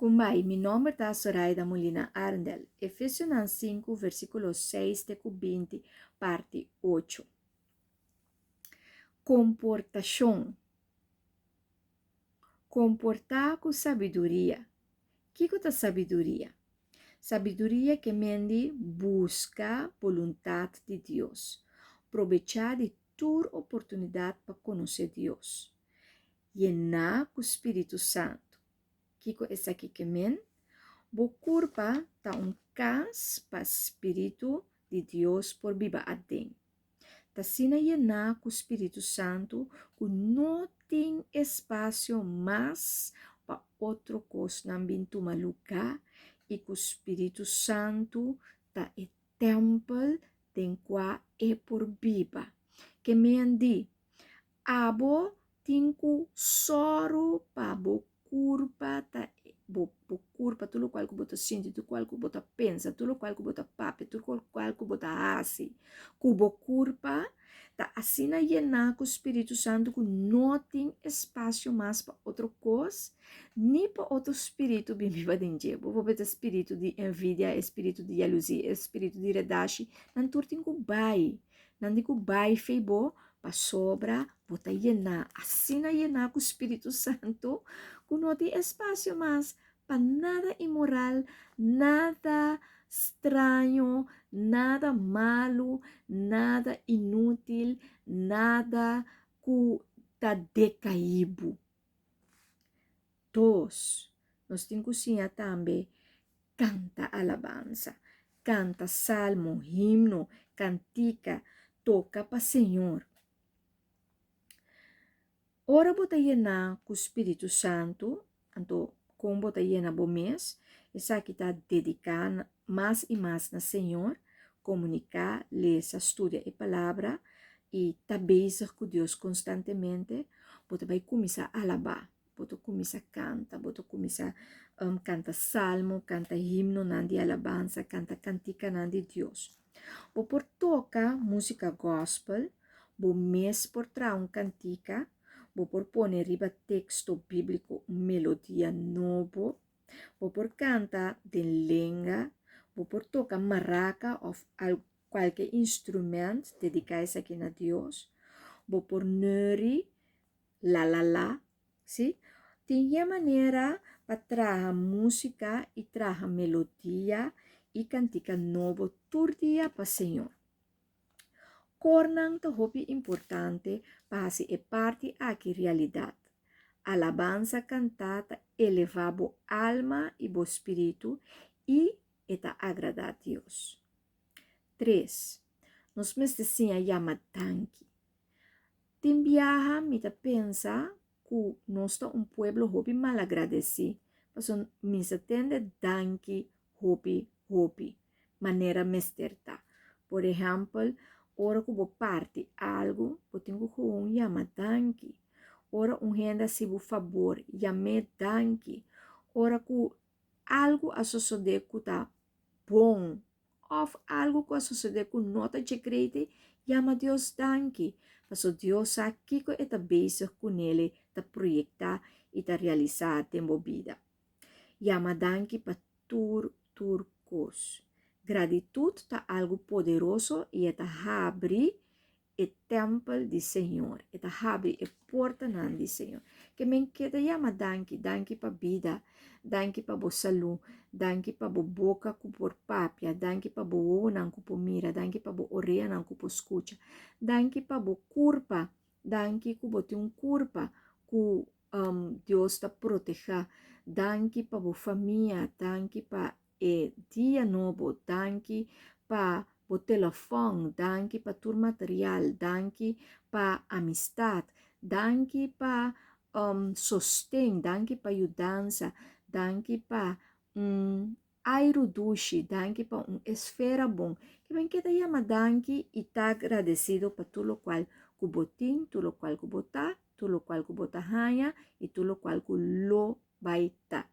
Kumbai, mi nomber ta Soraida Molina Arendel. Efesionan 5, versíkulo 6 te ku 20, parti 8. Komportashon. Komportá ku sabiduria. Kiko ta sabiduria? Sabiduria ke men di buska boluntat di Dios. Probechá di tur oportunidat pa konosé Dios. Yená ku spiritu santu. Kiko esaki ke men? Bo kurpa ta un kas pa spiritu di Dios por biba aden. Ta asina yená ku spiritu santu ku no tin espasio mas pa otro kosnan bin tuma lugá i ku spiritu santu ta e tèmpel den kua e por biba. Ke men di, Abo tin ku sòru pa bo kurpa ta bo bo kurpa tur lokual ku bo ta sinti tur lokual ku bo ta pensa tur lokual ku bo ta papia tur lokual ku bo ta hasi ku bo kurpa ta asina yená ku spiritu santu ku no tin espasio mas pa otro kos ni pa otro spiritu bin biba den dje bo por ta spiritu di envidia e spiritu di yaluzia e spiritu di redashi nan tur tin ku bai Nan di ku bai fei bo, pasobra bo ta yená, asina yená ku Spiritu Santu, ku no tin espasio mas pa nada inmoral, nada straño, nada malu, nada inútil, nada ku ta dekaí bo. Dos, nos tin ku siña tambe kanta alabansa, kanta salmo, himno, kantika, toka pa Señor. Ora bo ta yená ku Spiritu Santu, anto kon bo ta yena bo mes? Esaki ta dediká mas i mas na Señor, komuniká, lesa, studia e Palabra i ta bezig ku Dios konstantemente, bo ta bai kuminsá alabá, bo ta kuminsá kanta, bo ta kuminsá kanta salmo, kanta himnonan di alabansa, kanta kantikanan di Dios. Bo por toka músika gòspel, bo mes por traha un kantika, bo por pone riba teksto bíbliko un melodia nobo, Bo por kanta den lenga, bo por toka maraka òf kualke instrumènt, dediká esaki na Dios. Bo por neuri lalala, sí. Tin yen manera pa traha músika i traha melodia i kantika nobo tur dia pa Señor. Kornan ta hopi importante pa hasi e parti aki realidat. Alabansa kantá ta elevá bo alma i bo spiritu i e ta agradá Dios. Tres, nos mester siña yama danki. Tin biaha mi ta pensa ku nos ta un pueblo hopi malagradesí, pasobra mi sa tende danki hopi hopi manera mester ta. Por ehèmpel, ora ku bo parti algu, bo tin ku gewoon yama danki. Ora un hende hasi bo fabor, yam'é danki. Ora ku algu a sosodé ku ta bon òf algu ku a sosodé ku no ta dje great, yama Dios danki. Pasobra Dios sa kiko e ta bezig kunele ta proyektá i ta realisá den bo bida. Yama danki pa tur tur kos. Gratitut ta algu poderoso i e ta habri e tèmpel di Señor, e ta habri e portanan di Señor. Ke men keda yama danki, danki pa bida, danki pa bo salú, danki pa bo boka ku por papia, danki pa bo wowonan ku por mira, danki pa bo oreanan ku por skucha, danki pa bo kurpa, danki ku bo tin un kurpa ku Dios ta protehá. Danki pa bo famia, danki pa e dia nobo, danki pa bo telefòn, danki pa tur material, danki pa amistat, danki pa sosten, danki pa yudansa, danki pa un Airu dushi, danki pa un esfera bon. Ke men ke ta yama danki i ta agradesido pa tur lokual ku bo tin, tur lokual ku bo ta, tur lokual ku bo ta haña i tur lokual ku lo bai ta.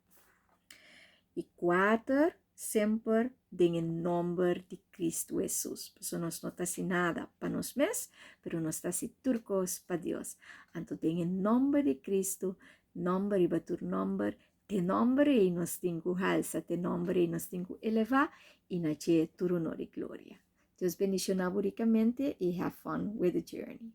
I kuater, semper den e nòmber di Kristu Hesus. Pasobra nos no ta hasi nada pa nos mes, pero nos ta hasi tur kos pa Dios. Anto den e nòmber di Kristu, nòmber riba tur nòmber, T'e nomber ei nos tin ku halsa, t'e nomber ei nos tin ku elevá i na dje tur honor i gloria. Dios bendishoná bo rikamente i have fun with the journey.